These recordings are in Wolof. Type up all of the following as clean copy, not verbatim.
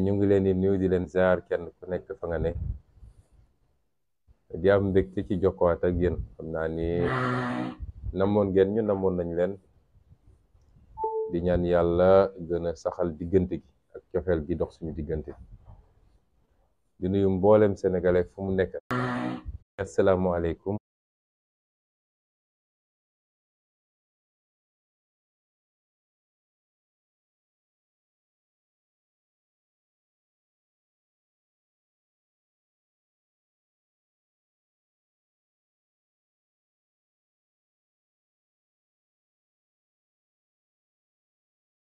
ñu ngi leen di nuyu di leen ziar kenn ku nekk fa nga ne di am mbégte ci jokkowaat ak yéen. xam naa ni namoon ngeen ñu namoon nañ leen di ñaan yàlla gën a saxal diggante gi ak cofeel gi dox suñu diggante di nuyu mboolem sénégalais fu mu nekk. asalaamualeykum.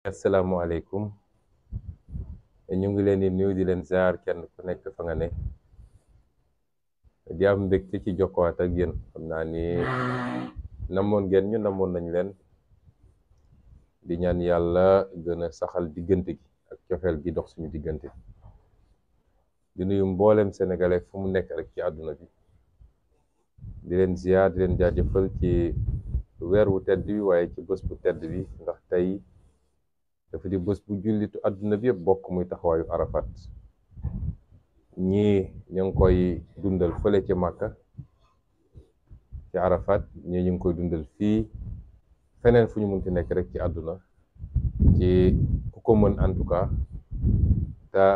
asalaamualeykum. ñu ngi leen di nuyu di leen ziar kenn ku nekk fa nga ne di am mbégte ci jokkowaat ak yéen. xam naa ni namoon ngeen ñu namoon nañ leen di ñaan yàlla gën a saxal diggante gi ak cofeel gi dox suñu diggante di nuyu mboolem sénégalais fu mu nekk rek ci àdduna bi di leen ziar di leen jaajëfal ci weer wu tedd bi waaye ci bés bu tedd bi ndax tey dafa di bés bu jullitu àdduna bi yëpp bokk muy taxawaayu arafat. ñii ñu ngi koy dundal fële ca Màkka ci arafat, ñii ñu ngi koy dundal fii feneen fu ñu munti nekk rek ci àdduna ci ku ko mën en tout cas te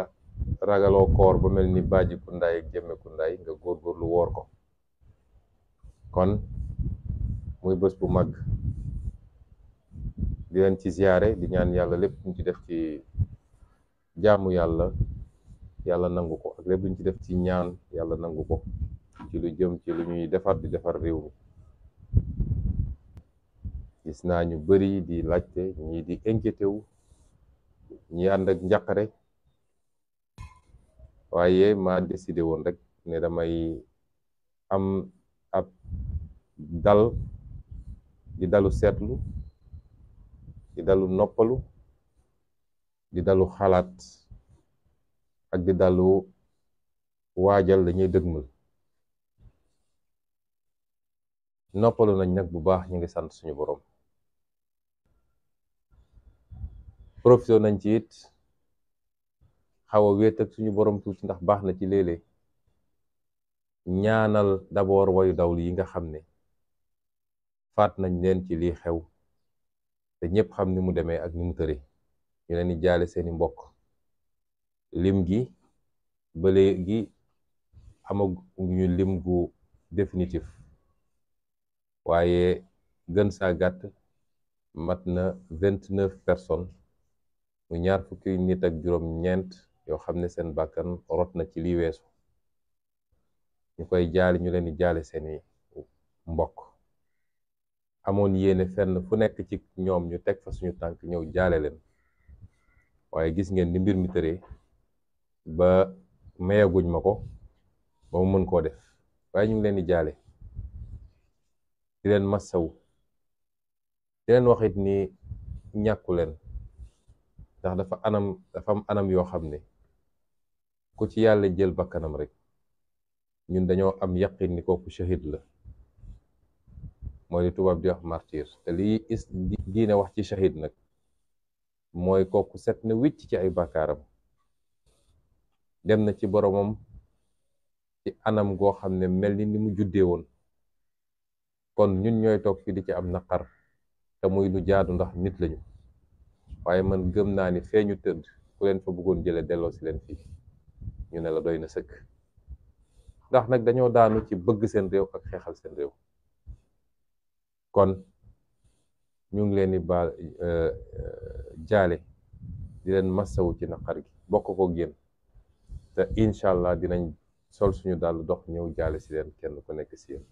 ragaloo koor ba mel ni baaji ku ndaay ak jëmme ku ndaay nga góorgóorlu woor ko. kon muy bés bu mag di leen ci ziyaare di ñaan yàlla lépp luñ ci def ci jaamu yàlla yàlla nangu ko, ak lépp luñ ci def ci ñaan yàlla nangu ko, ci lu jëm ci lu ñuy defar di defar réew mi. gis naa ñu bari di laajte, ñii di inquiété wu, ñi ànd ak njàqare, waaye ma décidé woon rek ne damay am ab dal, di dalu seetlu, di dalu noppalu, di dalu xalaat ak di dalu waajal dañuy dëgmal. noppalu nañ nag bu baax, ñu ngi sant suñu borom. profité nañ ci it xaw a wéet ak suñu borom tuuti, ndax baax na ci léeg-léeg ñaanal d'abord wayu dawlu yi nga xam ne faat nañ leen ci lii xew te ñëpp xam ni mu demee ak ni mu tëre. ñu leen di jaale seeni mbokk. lim gi ba léegi amaguñu lim gu définitif, waaye gën saa gàtt mat na 29 personnes, mu ñaar fukki nit ak juróom-ñeent yoo xam ne seen bàkkan rot na ci lii weesu. ñu koy jaale, ñu leen di jaale seeni mbokk. amoon yéene fenn fu nekk ci ñoom ñu teg fa suñu tànk ñëw jaale leen, waaye gis ngeen ni mbir mi tëree ba mayaguñ ma ko ba mu mën koo def. waaye ñu ngi leen di jaale, di leen massawu, di leen waxit ni ñàkku leen, ndax dafa am anam yoo xam ne ku ci yàlla jël bakkanam rek ñun dañoo am yaqin ni kooku shahid la, mooy li tubaab di wax martyr. te lii diine wax ci shahid nag mooy kooku set na wicc ci ay bàkkaaram, dem na ci boromam ci anam goo xam ne mel ni mu juddee woon. kon ñun ñooy toog fi di ci am naqar te muy lu jaadu ndax nit lañu, waaye man gëm naa ni fee ñu tëdd ku leen fa bëggoon jële delloo si leen fii ñu ne la doy na sëkk, ndax nag dañoo daanu ci bëgg seen réew ak xeexal seen réew. kon ñu ngi leen di baal jaale, di leen massawu ci naqar gi, bokk ko génn, te incha allah dinañ sol suñu dàll dox ñëw jaale si leen kenn ku nekk si yéen.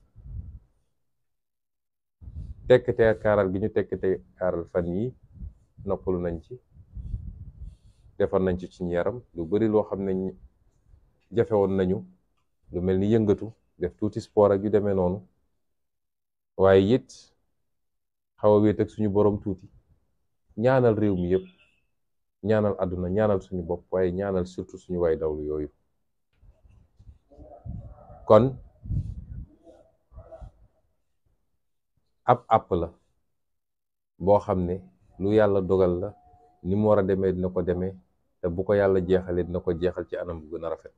tekkte kaaral gi ñu tekkte kaaral fan yi noppalu nañ ci, defar nañ ci suñu yaram lu bari loo xam ne jafewoon nañu, lu mel ni yëngatu, def tuuti sport ak yu demee noonu, waaye it xaw a wéet ak suñu borom tuuti, ñaanal réew mi yëpp, ñaanal àdduna, ñaanal suñu bopp, waaye ñaanal surtout suñu way dawlu yooyu. kon ab àpp la boo xam ne lu yàlla dogal la, ni mu war a demee dina ko demee, te te bu ko yàlla jeexalee dina ko jeexal ci anam bu gën a rafet.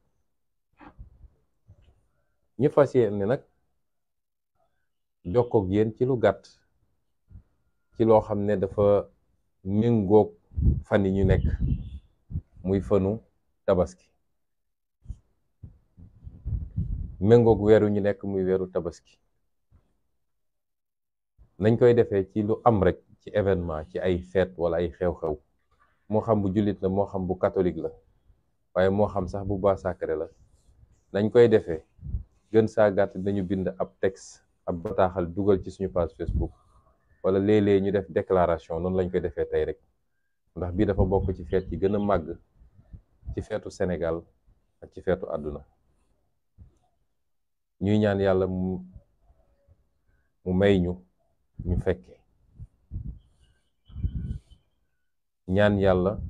ñu fas yéene nag jokkoog yéen ci lu gàtt ci loo xam ne dafa méngoog fan yi ñu nekk muy fanu tabaski, méngoog weeru ñu nekk muy weeru tabaski. nañ koy defee ci lu am rek ci événement, ci ay fête wala ay xew-xew, moo xam bu jullit la moo xam bu catholique la waaye moo xam sax bu bois sacré la. nañ koy defee gën saa gàtt dañu bind ab texte, ab bataaxal dugal ci suñu page Facebook, wala léeg-léeg ñu def déclaration. noonu lañ koy defee tey rek, ndax bii dafa bokk ci feet yi gën a màgg ci feetu Sénégal ak ci feetu àdduna. ñuy ñaan yàlla mu may ñu fekke, ñaan yàlla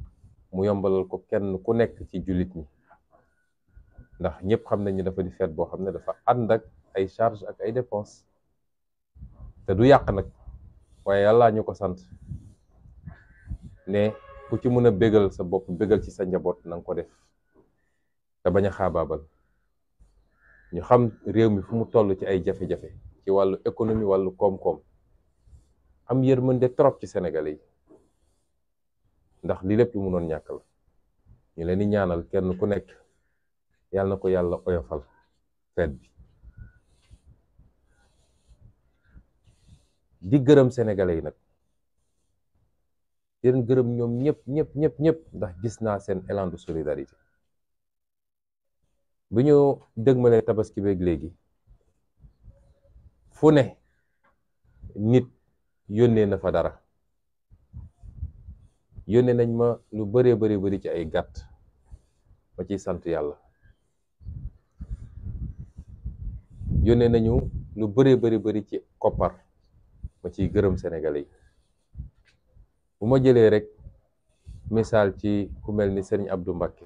mu yombalal ko kenn ku nekk ci jullit ñi, ndax ñëpp xam nañu dafa di feet boo xam ne dafa ànd ak ay charge ak ay dépense, te du yàq nag, waaye yàlla ñu ko sant ne ku ci mën a bégal sa bopp, bégal ci sa njaboot, na nga ko def te bañ a xaabaabal. ñu xam réew mi fu mu toll ci ay jafe-jafe ci wàllu économie, wàllu koom-koom, am yërmande trop ci Sénégalais yi, ndax li lépp lu mënoon ñàkk la. ñu leen di ñaanal kenn ku nekk yàlla na ko yàlla oyofal feet bi. di gërëm Sénégalais yi nag, di leen gërëm ñoom ñëpp ndax gis naa seen élan de solidarité. bu ñu dëgmalee tabaski beeg léegi fu ne nit yónnee na fa dara. yónnee nañ ma lu bari ci ay gàtt, ma ciy sant yàlla. yónnee nañu lu bari ci koppar, ma ciy gërëm Sénégalais yi. bu ma jëlee rek misaal ci ku mel ni Serigne Abdou Mbacké,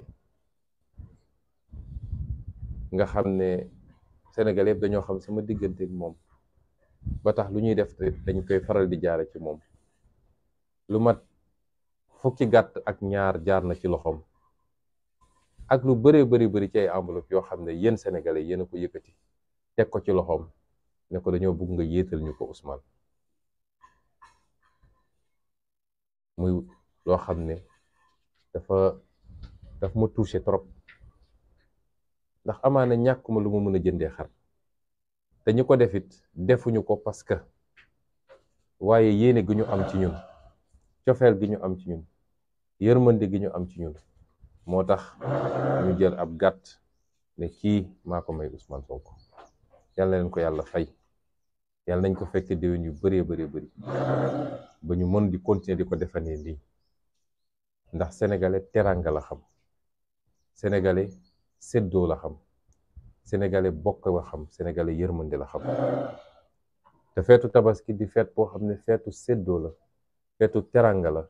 nga xam ne Sénégalais yëpp dañoo xam sama diggante ak moom, ba tax lu ñuy def dañ koy faral di jaare ci moom. lu mat fukki gàtt ak ñaar jaar na ci loxoom, ak lu bari ci ay enveloppe yoo xam ne yéen Sénégalais yéen a ko yëkkati teg ko ci loxoom ne ko dañoo bëgg nga yéetal ñu ko Ousmane. muy loo xam ne daf ma touché trop, ndax amaana ñàkkuma lu ma mën a jëndee xar, te ñu ko defit defuñu ko parce que waaye yéene gi ñu am ci ñun, cofeel gi ñu am ci ñun, yërmande gi ñu am ci ñun moo tax ñu jël ab gàtt ne kii maa ko may Ousmane Sonko. yàlla leen ko yàlla fay, yàlla nañ ko fekk déwén yu bari ba ñu mën di continuer di ko defanee nii, ndax sénégalais teranga la xam, sénégalais séddoo la xam, sénégalais bokk la xam, sénégalais yërmande la xam. te feetu tabaski di feet boo xam ne feetu séddoo la, feetu teranga la,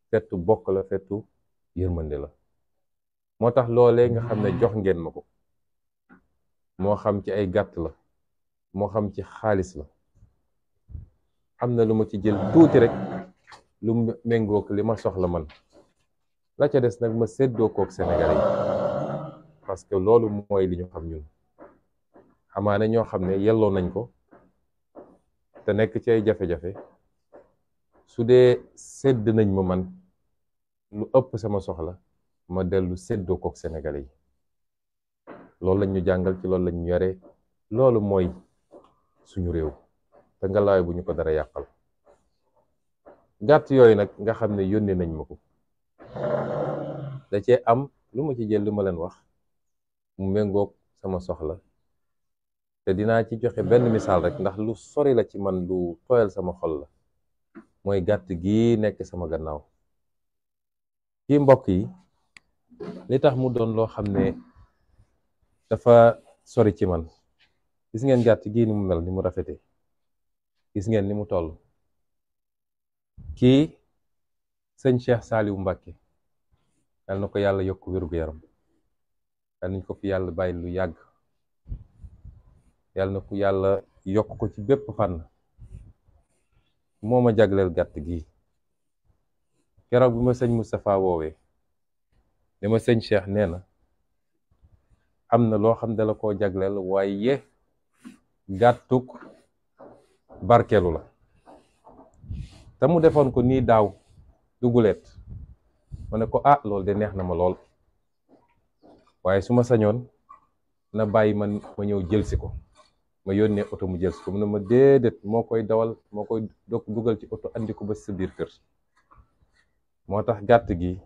feetu bokk la, feetu yërmande la. moo tax loolee nga xam ne jox ngeen ma ko, moo xam ci ay gàtt la, moo xam ci xaalis la, am na lu ma ci jël tuuti rek lu méngook li ma soxla man. la ca des nag ma séddoo kook Sénégalais yi, parce que loolu mooy li ñu xam ñun. amaana ñoo xam ne yelloo nañ ko te nekk ci ay jafe-jafe, su dee sédd nañ ma man lu ëpp sama soxla, ma dellu séddoo kook Sénégalais yi. loolu lañ ñu jàngal, ci loolu lañ ñu yore, loolu mooy suñu réew, te ngalaay bu ñu ko dara yàqal. gàtt yooyu nag nga xam ne yónnee nañ ma ko, da cee am lu ma ci jël lu ma leen wax mu méngoog sama soxla, te dinaa ci joxe benn misaal rek ndax lu sori la ci man, lu tooyal sama xol la. mooy gàtt gii nekk sama gannaaw. kii mbokk yi, li tax mu doon loo xam ne dafa sori ci man, gis ngeen gàtt gii ni mu mel, ni mu rafete, gis ngeen ni mu toll. kii sëñ Cheikh Saliou Mbacké, yal na ko yàlla yokk wér-gu-yaram, yal nañ ko fi yàlla bàyyi lu yàgg, yal na ko yàlla yokk ko ci bépp fànn. moo ma jagleel gàtt gi keroog bi ma sëñ Moustapha woowee ne ma sëñ Cheikh nee na am na loo xam ne la koo jagleel waaye gàttuk barkeelu la te mu defoon ko nii daaw duguleet ma ne ko ah loolu de neex na ma lool waaye su ma sañoon na bàyyi man ma ñëw jëlsi ko ma yónnee oto mu jëlsi ko mu ne ma déedéet moo koy dawal moo koy dugal ci oto andi ko ba sa biir kër moo tax gàtt gi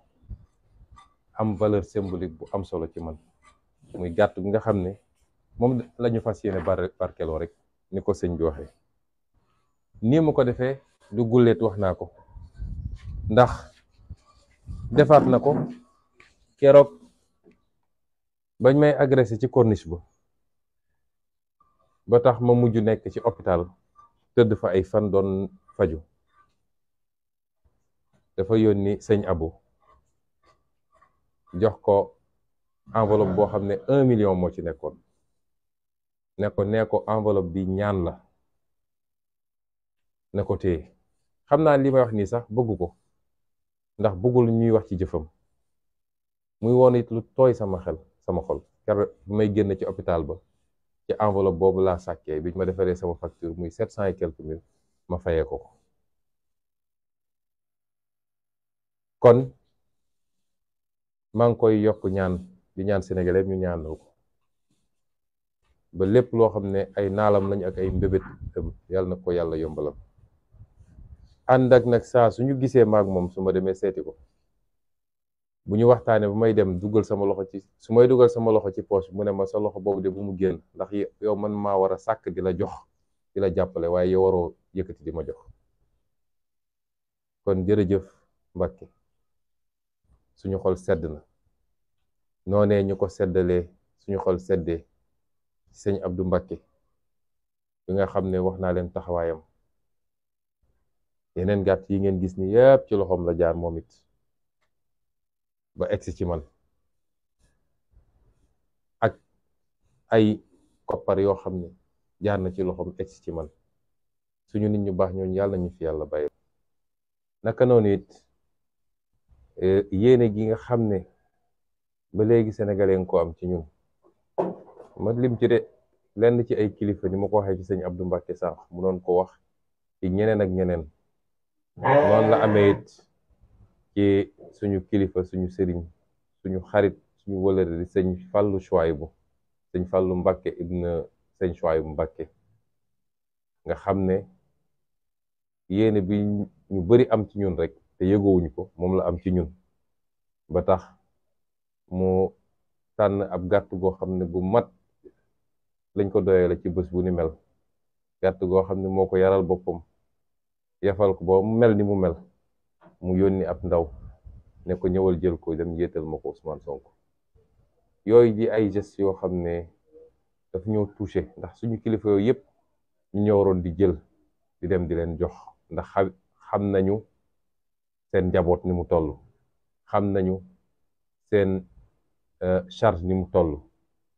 am valeur symbolique bu am solo ci man muy gàtt gi nga xam ne moom lañu fas yéene barkeloo rek ni ko sëñ bi waxee nii mu ko defee du gulleet wax naa ko ndax defaat na ko keroog bañ may agressé ci corniche ba tax ma mujj nekk ci hôpital tëdd fa ay fan doon faju dafa yónni sëñ Abu jox ko enveloppe boo xam ne 1 million moo ci nekkoon nee ko enveloppe bi ñaan la ne ko téye xam naa li may wax nii sax bëggu ko ndax bëggul ñuy wax ci jëfam muy woon it lu tooy sama xol ker may génn ci hôpital ba ci enveloppe boobu laa sàkkee bi ñu ma defaree sama facture muy 700 et quelques mille ma fayee ko kon maa ngi koy yokk ñaan di ñaan sénégalais ñu ñaanal ko ba lépp loo xam ne ay naalam lañ ak ay mbébét yàlla na ko yàlla yombalam ànd ak nag saa suñu gisee maag moom su ma demee seeti ko bu ñu waxtaanee bu may dem dugal sama loxo ci su may dugal sama loxo ci poche mu ne ma sa loxo boobu de bu mu génn ndax yow man maa war a sàkk di la jox di la jàppale waaye yow waroo yëkkati di ma jox kon jërëjëf Mbàkke suñu xol sedd na noonee ñu ko seddalee suñu xol seddee sëñ Abdou Mbàkke bi nga xam ne wax naa leen taxawaayam yeneen gàtt yi ngeen gis ni yépp ci loxoom la jaar moom it ba egsi ci man ak ay koppar yoo xam ne jaar na ci loxoom egsi ci man suñu nit ñu baax ñooñu yàlla ñu fi yàlla bàyyi naka noonu it yéene gi nga xam ne ba léegi sénégalais nga ko am ci ñun ma lim ci de lenn ci ay kilifa ni ma ko waxee ci sëñ Abdou Mbàkke sànq mu doon ko wax ci ñeneen ak ñeneen noonu la amee it ci suñu kilifa suñu sëriñ suñu xarit suñu wëlëre di sëñ Fàllu Chouaïbou sëñ Fàllu Mbàkke ibn sëñ Chouaïbou Mbàkke nga xam ne yéene bi ñu bari am ci ñun rek te yëgoowuñu ko moom la am ci ñun ba tax mu tànn ab gàtt goo xam ne bu mat lañ ko doyee la ci bés bu ni mel gàtt goo xam ne moo ko yaral boppam yafal ko ba mu mel ni mu mel mu yónni ab ndaw ne ko ñëwal jël ko dem yéetal ma ko Ousmane Sonko yooyu di ay gestes yoo xam ne daf ñoo touché ndax suñu kilifa yooyu yëpp ñu ñoo waroon di jël di dem di leen jox ndax xam nañu seen njaboot ni mu toll xam nañu seen charge ni mu toll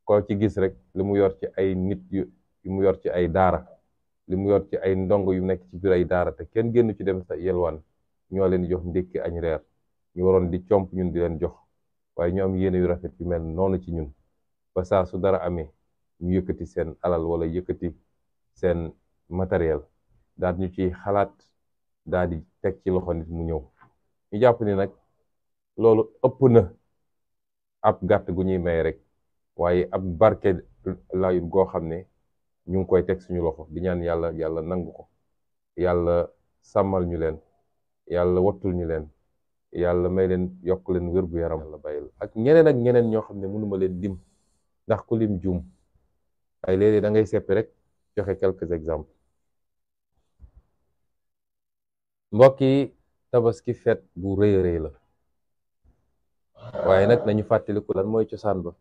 koo ci gis rek li mu yor ci ay nit yu mu yor ci ay daara li mu yor ci ay ndongo yu nekk ci biir ay daara te kenn génn ci dem sa yelwaan ñoo leen di jox ndékki añ reer ñu waroon di comp ñun di leen jox waaye ñu am yéene yu rafet yu mel noonu ci ñun ba saa su dara amee ñu yëkkati seen alal wala yëkkati seen matériel daal ñu ciy xalaat daal di teg ci loxo nit mu ñëw ñu jàpp ni nag loolu ëpp na ab gàtt gu ñuy may rek waaye ab barke layut goo xam ne ñu ngi koy teg suñu loxo di ñaan yàlla nangu ko yàlla sàmmal ñu leen yàlla wattul ñu leen yàlla may leen yokk leen wér gu yaram la bàyyil ak ñeneen ñoo xam ne mënuma leen lim ndax ku lim juum waaye léeg-léeg da ngay seppi rek joxe quelques exemples mbokk yi tabaski fête bu rëy a rëy la waaye nag nañu fàttaliku lan mooy cosaan ba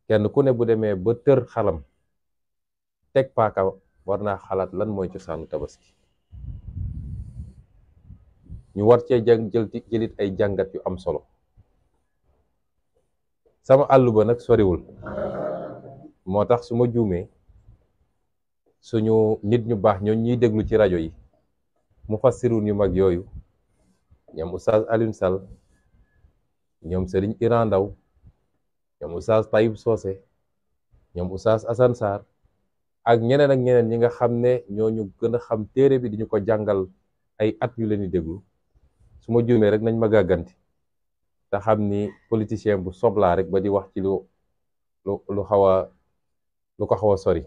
kenn ku ne bu demee ba tër xalam teg paaka war naa xalaat lan mooy cosaanu tabaski ñu war cee jëlit ay jàngat yu am solo sama àll ba nag soriwul moo tax su ma juumee suñu nit ñu baax ñoo ñuy déglu ci rajo yi mu fassirun yu mag yooyu ñoom Oustaz Alioune Sall ñoom Serigne Iran Ndaw ñoom Oustaz Taïb Socé ñoom Oustaz Assane Sarr ak ñeneen ñi nga xam ne ñooñu gën a xam téere bi di ñu ko jàngal ay at ñu leen di déglu su ma juumee rek nañ ma gàgganti te xam ni politicien bu soblaa rek ba di wax ci lu xaw a lu ko xaw a sori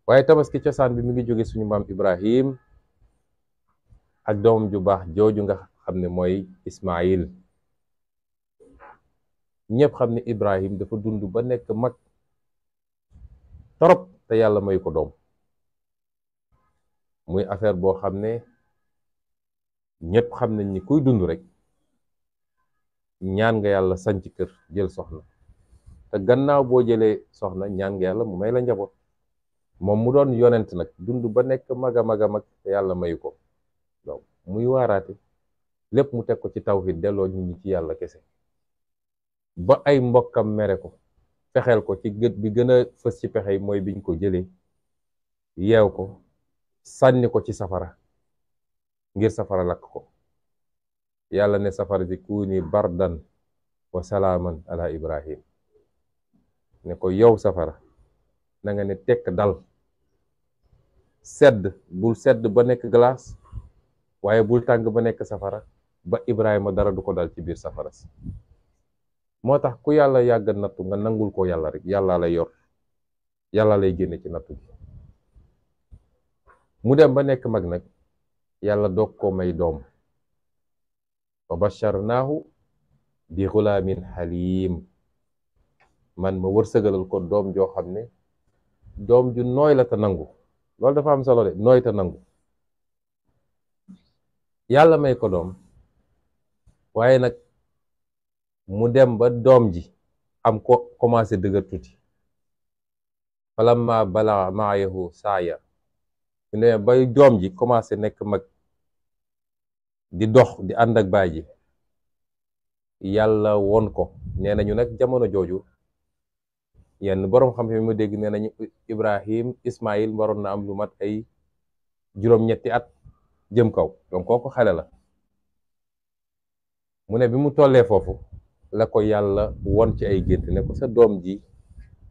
waaye tabaski cosaan bi mi ngi jóge suñu maam Ibrahim ak doomam ju baax jooju nga xam ne mooy Ismaïl ñëpp xam ne Ibrahim dafa dund ba nekk mag torop te yàlla may ko doom muy affaire boo xam ne ñëpp xam nañ ni kuy dund rek ñaan nga yàlla sanc kër jël soxna te gannaaw boo jëlee soxna ñaan nga yàlla mu may la njaboot moom mu doon yonent nag dund ba nekk mag a mag te yàlla mayu ko donc muy waaraate lépp mu teg ko ci tawhid delloo nit ñi ci yàlla kese ba ay mbokkam mere ko fexeel ko ci gët bi gën a fës ci pexe yi mooy biñ ko jëlee yeew ko sànni ko ci safara ngir safara lakk ko yàlla ne safara si kuuni bardan wa salaaman ala Ibrahim ne ko yow safara na nga ne tekk dal sedd bul sedd ba nekk glace waaye bul tàng ba nekk safara ba Ibrahima dara du ko dal ci biir safara si moo tax ku yàlla yàgg nattu nga nangul ko yàlla rek yàlla lay yor yàlla lay génne ci nattu bi mu dem ba nekk mag nag yàlla doog ko may doom wa basharnaahu bi xulaamin xaliim man ma wërsëgalal ko doom joo xam ne doom ju nooy la te nangu loolu dafa am solo de nooy te nangu yàlla may ko doom waaye nag mu dem ba doom ji am ko commencé dëgër tuuti falamma balagha ma'ahu saaya mu ne bay doom ji commencé nekk mag di dox di ànd ak baay ji yàlla won ko nee nañu nag jamono jooju yenn boroom xam-xam yi ma dégg nee nañu Ibrahim Ismaïl waroon na am lu mat ay juróom-ñetti at jëm kaw donc kooku xale la mu ne bi mu tollee foofu la ko yàlla won ci ay gént ne ko sa doom ji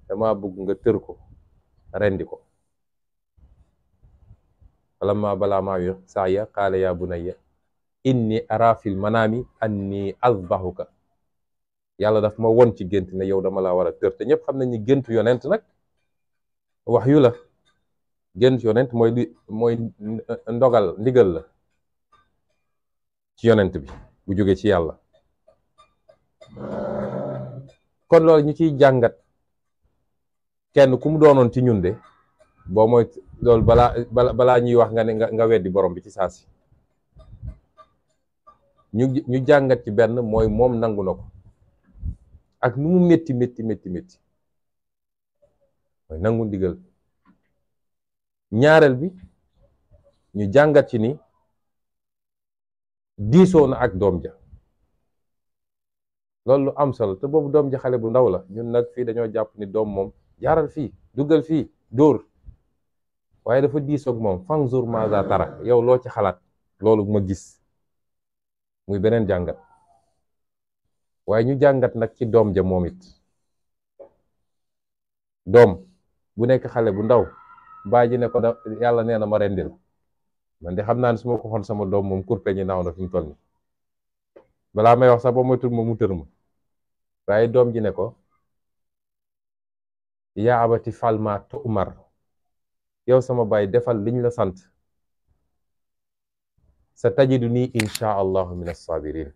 dama bëgg nga tër ko rendi ko falamma balagha ma'ahu saaya qaala ya bunayya inni ara fil manaami anni azbahuka yàlla daf ma won ci gént ne yow dama laa war a tër te ñëpp xam nañ ni gént yonent nag wax yu la gént yonent mooy ndogal ndigal la ci yonent bi bu jóge ci yàlla kon loolu ñu ciy jàngat kenn ku mu doonoon ci ñun de boo mooy loolu balaa ñuy wax nga ne nga weddi borom bi ci saa si ñu jàngat ci benn mooy moom nangu na ko ak nu mu métti mooy nangu ndigal ñaareel bi ñu jàngat ci ni diisoo na ak doom ja loolu lu am solo te boobu doom ja xale bu ndaw la ñun nag fii dañoo jàpp ni doom moom jaaral fii duggal fii dóor waaye dafa diisoog moom fanzur maza tara yow loo ci xalaat loolu ma gis muy beneen jàngat waaye ñu jàngat nag ci doom ja moom it doom bu nekk xale bu ndaw baay ji ne ko yàlla nee na ma rendil man de xam naa ne su ma ko xoon sama doom moom kurpe ñi naaw na fi mu toll ni balaa may wax sax ba moytul ma mu tër ma waaye doom ji ne ko yaa abati fal ma tu'mar yow sama baay defal liñ la sant sa tajiduni insha allahu min as-sabirin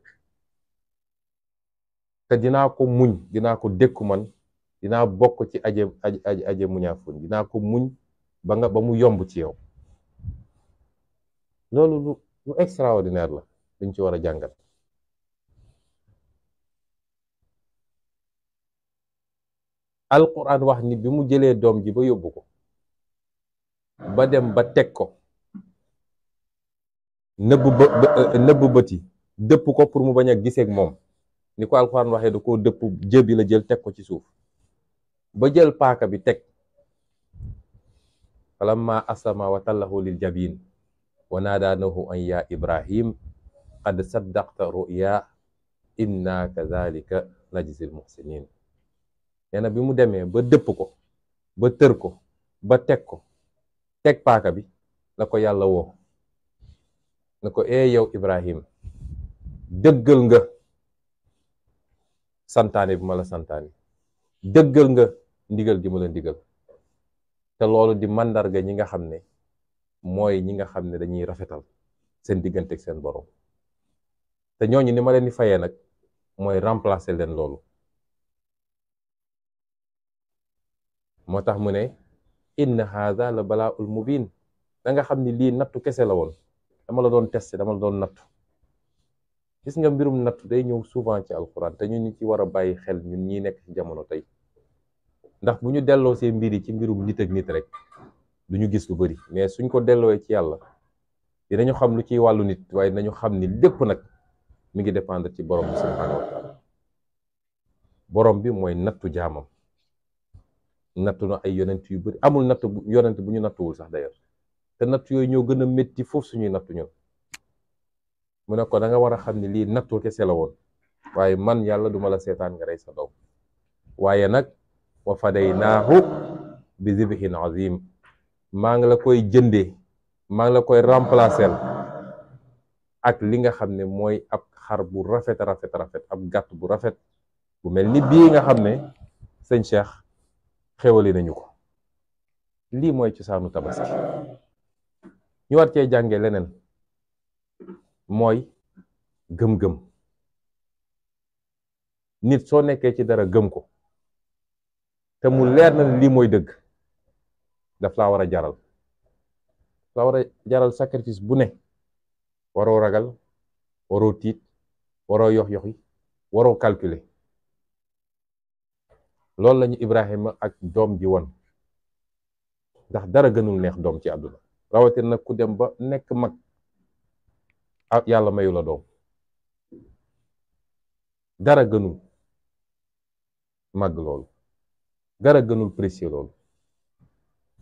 te dinaa ko muñ dinaa ko dékku man dinaa bokk ci aje muñaafun dinaa ko muñ ba mu yomb ci yow loolu lu extraordinaire la luñ ci war a jàngat alquran wax ni bi mu jëlee doom ji ba yóbbu ko ba dem ba teg ko nëbb bëti dëpp ko pour mu bañ a giseek moom ni ko alquran waxee da koo dëpp jëbi la jël teg ko ci suuf ba jël paaka bi teg falamma aslama wa tallahu lil jabin wa naadaanahu an ya ibrahim qad saddaqta ru'ya inna kadhalika najzil muhsinin. nee na bi mu demee ba dëpp ko ba tër ko ba teg paaka bi la ko yàlla woo na ko yow Ibrahim dëggal nga santaane bi ma la santaane, dëggal nga ndigal gi ma la ndigal. te loolu di màndarga ñi nga xam ne mooy ñi nga xam ne dañuy rafetal seen diggante ak seen borom. te ñooñu ni ma leen di fayee nag mooy remplacer leen loolu. moo tax mu ne inna haza la balaaul mubin, da nga xam ni lii nattu kese la woon, dama la doon testé, dama la doon nattu. gis nga mbirum nattu day ñëw souvent ci alxuraan te ñun ñi ci war a bàyyi xel ñun ñi nekk ci jamono tey, ndax bu ñu delloo see mbir yi ci mbirum nit ak nit rek du ñu gis lu bari, mais suñ ko delloowee ci yàlla dinañu xam lu ciy wàllu nit, waaye dinañu xam ni lépp nag mi ngi dépendre ci borom bi subhaanahu wa taala. borom bi mooy nattu jaamam. nattu na ay yonent yu bari, amul natt bu yonent bu ñu nattuwul sax d'ailleurs, te natt yooyu ñoo gën a métti foofu suñuy nattu ñun. mu ne ko da nga war a xam ne lii nattu kese la woon, waaye man yàlla duma la seetaan nga rey sa doom. waaye nag wa fadaynaahu bi zibhin azim, maa ngi la koy jëndee, maa ngi la koy remplacer ak li nga xam ne mooy ab xar bu rafet ab gàtt bu rafet bu mel ni bii nga xam ne sëñ Cheikh xewali nañu ko. lii mooy cosaanu tabaski. ñu war cee jànge leneen mooy gëm-gëm. nit soo nekkee ci dara gëm ko te mu leer na lii mooy dëgg, daf laa war a jaral, daf laa war a jaral sacrifice bu ne. waroo ragal, waroo tiit, waroo yox-yoxi, waroo calculer. loolu lañu Ibrahima ak doom ji won, ndax dara gënul neex doom ci àdduna, rawatina nag ku dem ba nekk mag ak yàlla mayu la doom. dara gënul màgg loolu, dara gënul précieux loolu,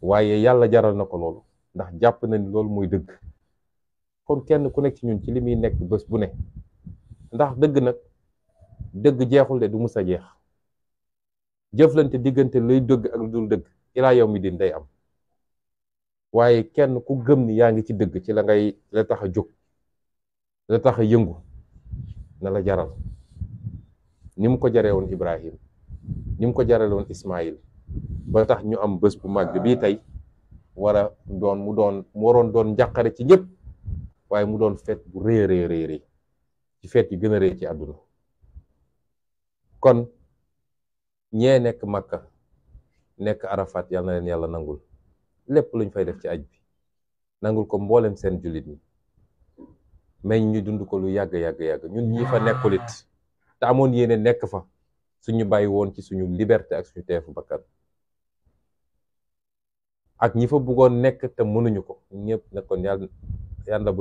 waaye yàlla jaral na ko loolu ndax jàpp na ni loolu mooy dëgg. kon kenn ku nekk ci ñun ci li muy nekk bés bu ne, ndax dëgg nag dëgg jeexul de, du mus a jeex. jëflante diggante lay dëgg ak lu dul dëgg ilaa yow mi din day am, waaye kenn ku gëm ni yaa ngi ci dëgg, ci la tax a jóg, la tax a yëngu, na la jaral ni mu ko jaree woon Ibrahim, ni mu ko jaree woon Ismaïl, ba tax ñu am bés bu màgg bii tey mu waroon doon njàqare ci ñëpp, waaye mu doon feet bu rëy ci feet yi gën a rëy ci àdduna. kon ñee nekk Makka nekk Arafat, yal na leen yàlla nangul lépp luñ fay def ci aj bi, nangul ko mboolem seen jullit ñi, mais ñu dund ko lu yàgg ñun ñi fa nekkulit te amoon yéene nekk fa, suñu bàyyi woon ci suñu liberté ak suñu teefu bakkan, ak ñi fa bëggoon nekk te mënuñu ko, ñëpp nekkoon yàlla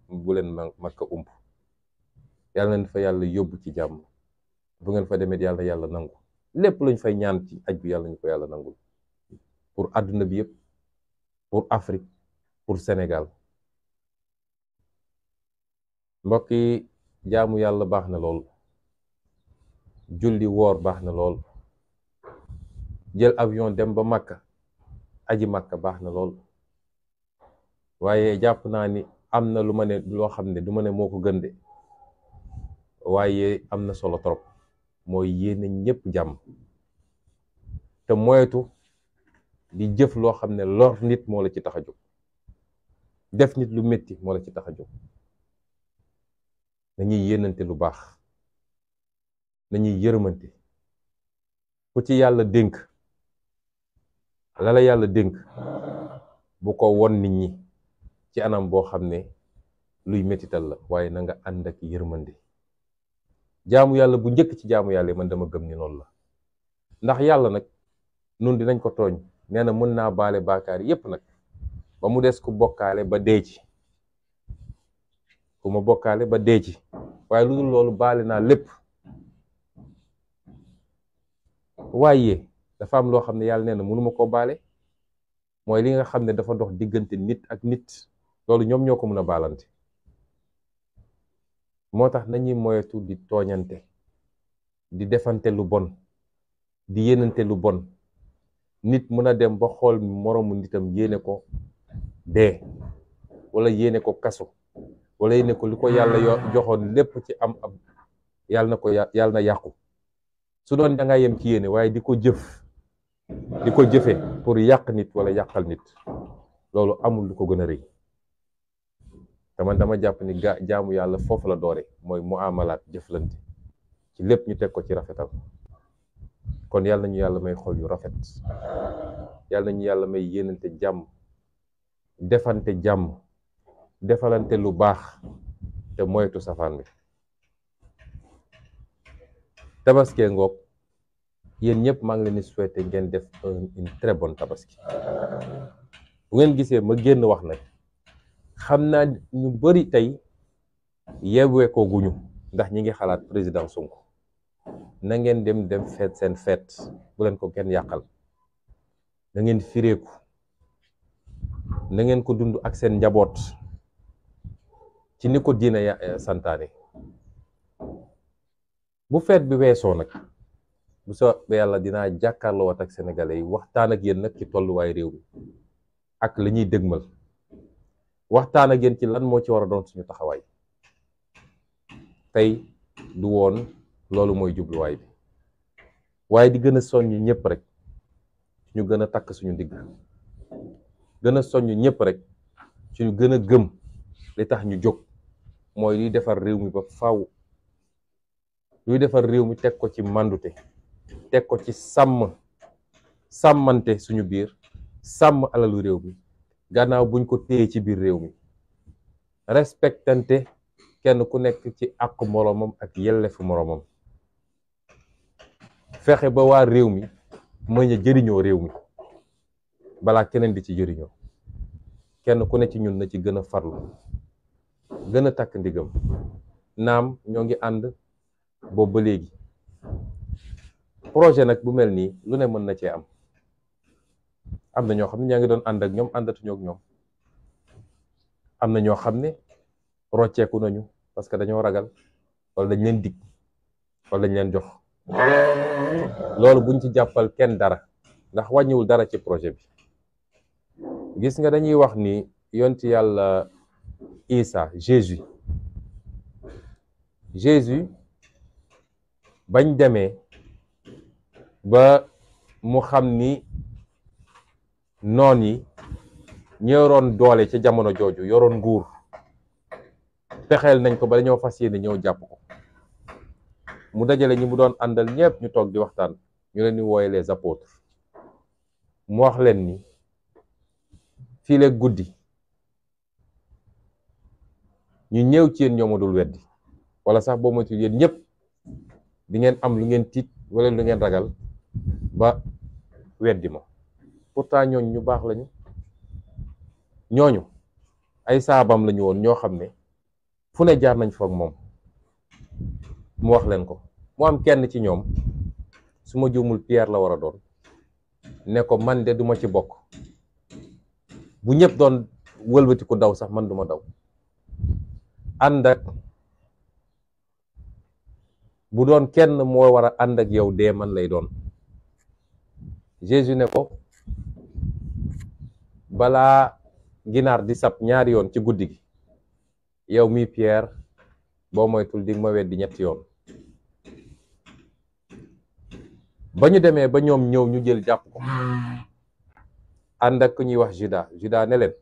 bu leen Makka ump, yàlla nañ fa yàlla yóbbu ci jàmm. bu ngeen fa demee yàlla nangu lépp luñ fay ñaan ci aj bi, yàlla ñu ko yàlla nangul, pour àdduna bi yëpp, pour Afrique, pour Sénégal. mbokk yi, jaamu yàlla baax na lool, julli woor baax na lool, jël avion dem ba Makka, aji Makka baax na lool, waaye jàpp naa ni am na loo xam ne du ma ne moo ko gën de, waaye am na solo trop, mooy yéene ñëpp jàmm, te moytu di jëf loo xam ne lor nit moo la ci tax a jóg, def nit lu metti moo la ci tax a jóg. nañuy yéenante lu baax, nañuy yërëmante. ku ci yàlla dénk la yàlla dénk, bu ko won nit ñi ci anam boo xam ne luy mettital la, waaye na nga ànd ak yërmande. jaamu yàlla bu njëkk ci jaamu yàlla man dama gëm ni noonu la, ndax yàlla nag nun dinañ ko tooñ, nee na mën naa baale baakaar yépp nag, ba mu des ku bokkaale ba dee ci, ku ma bokkaale ba dee ci, waaye lu dul loolu baale naa lépp. waaye dafa am loo xam ne yàlla nee na mënuma koo baale, mooy li nga xam ne dafa dox diggante nit ak nit, loolu ñoom ñoo ko mën a baalante. moo tax nañuy moyetu di tooñante, di defante lu bon, di yéenante lu bon. nit mën a dem ba xool moroomu nitam yéene ko dee, wala yéene ko kaso, wala yéene ko li ko yàlla joxoon lépp ci am yàlla na yàqu. su doon da nga yem ci yéene waaye di ko jëfe pour yàq nit wala yàqal nit, loolu amul lu ko gën a rëy. te man dama jàpp ni jaamu yàlla foofu la doore, mooy muamalaat, jëflante ci lépp ñu teg ko ci rafetal. kon yàlla nañu yàlla may xol yu rafet, yàlla nañu yàlla may yéenante jàmm, defante jàmm, defalante lu baax te moytu safaan bi. tabaski ngoog, yéen ñëpp maa ngi leen di souhaiter ngeen def une très bonne tabaski. bu ngeen gisee ma génn wax nag, xam naa ñu bari tey yeewee ko guñu, ndax ñi ngi xalaat président Sonko. na ngeen dem feet seen feet, bu leen ko kenn yàqal. na ngeen fireeku, na ngeen ko dund ak seen njaboot ci ni ko diina santaane. bu feet bi weesoo nag, bu soobee yàlla dinaa jàkkaarloo ak sénégalais yi, waxtaan ak yéen nag ci tolluwaay réew mi ak li ñuy dëgmal, waxtaan ak yéen ci lan moo ci war a doon suñu taxawaay. tey du woon loolu mooy jubluwaay bi, waaye di gën a soññ ñëpp rek ñu gën a takk suñu ndigg, gën a soññ ñëpp rek ci ñu gën a gëm li tax ñu jóg, mooy luy defar réew mi ba faaw, luy defar réew mi teg ko ci màndute, teg ko ci sàmmante suñu biir, sàmm alalu réew mi gannaaw buñ ko téye ci biir réew mi, respectante kenn ku nekk ci àqu moroomam ak yellefu moroomam, fexe ba waa réew mi mën a jëriñoo réew mi balaa keneen di ci jëriñoo. kenn ku ne ci ñun na ci gën a farlu, gën a takk ndigam. naam ñoo ngi ànd boobu ba léegi, projet nag bu mel nii lu ne mën na cee am na ñoo xam ne ñaa ngi doon ànd ak ñoom, àndatuñoo ak ñoom. am na ñoo xam ne rocceeku nañu parce que dañoo ragal, wala dañ leen dig, wala dañ leen jox. loolu buñ ci jàppal kenn dara, ndax wàññiwul dara ci projet bi. gis nga dañuy wax ni yonti yàlla Isa, Jésus bañ demee ba mu xam ni noon yi ñi yoroon doole ca jamono jooju, yoroon nguur, pexeel nañ ko ba dañoo fas yéene ñëw jàpp ko. mu dajale ñi mu doon àndal ñëpp, ñu toog di waxtaan, ñu leen di wooye les apôtres. mu wax leen ni fii leeg guddi ñu ñëw ci yéen ñoo ma dul weddi, wala sax boo moytuwul yéen ñëpp di ngeen am lu ngeen tiit wala lu ngeen ragal ba weddi ma. pourtant ñooñu ñu baax lañu, ñooñu ay saabam lañu woon ñoo xam ne fu ne jaar nañ fa ak moom. mu wax leen ko, mu am kenn ci ñoom, su ma juumul Pierre la war a doon, ne ko man de duma ci bokk. bu ñëpp doon wëlbati ku daw sax man duma daw. ànd ak bu doon kenn moo war a ànd ak yow dee man lay doon. Jésus ne ko balaa ginaar di sab ñaari yoon ci guddi gi, yow mi Pierre boo moytul di ma weddi ñetti yoon. ba ñu demee ba ñoom ñëw ñu jël jàpp ko, ànd ak ku ñuy wax Juda ne leen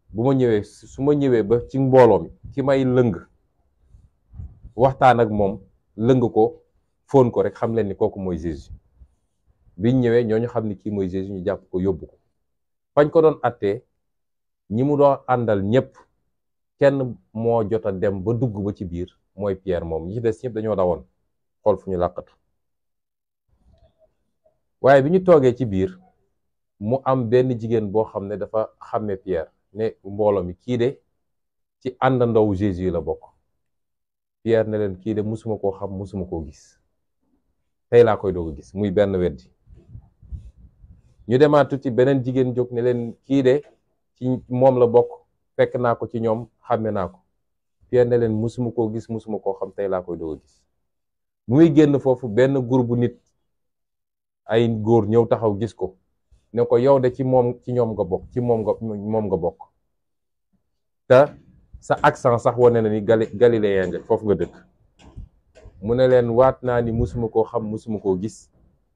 bu ma ñëwee, su ma ñëwee ba ci mbooloo mi ki may lëng waxtaan ak moom, lëng ko fóon ko rek, xam leen ni kooku mooy Jésus. biñ ñëwee ñooñu xam ni kii mooy Jésus, ñu jàpp ko yóbbu ko. fañ ko doon attee, ñi mu doon àndal ñëpp kenn moo jot a dem ba dugg ba ci biir, mooy Pierre moom. ñi ci des ñëpp dañoo dawoon xool fu ñu làqatu. waaye bi ñu toogee ci biir, mu am benn jigéen boo xam ne dafa xàmme Pierre, ne mbooloo mi kii de ci àndandowu Jésus la bokk. Pierre ne leen kii de musuma koo xam, musuma koo gis, tey laa koy doog a gis. muy benn weddi. ñu demaat tuuti, beneen jigéen jóg ne leen kii de ci moom la bokk, fekk naa ko ci ñoom, xàmme naa ko. Pierre ne leen musuma koo gis, musuma koo xam, tey laa koy doog a gis. muy génn foofu benn groupe bu nit, ay góor ñëw taxaw gis ko ne ko yow de ci ñoom nga bokk, ci moom nga bokk, te sa accent sax wane na ni galiléen nga, foofu nga dëkk. mu ne leen waat naa ni musuma koo xam, musuma koo gis,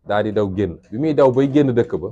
daal di daw génn. bi muy daw bay génn dëkk ba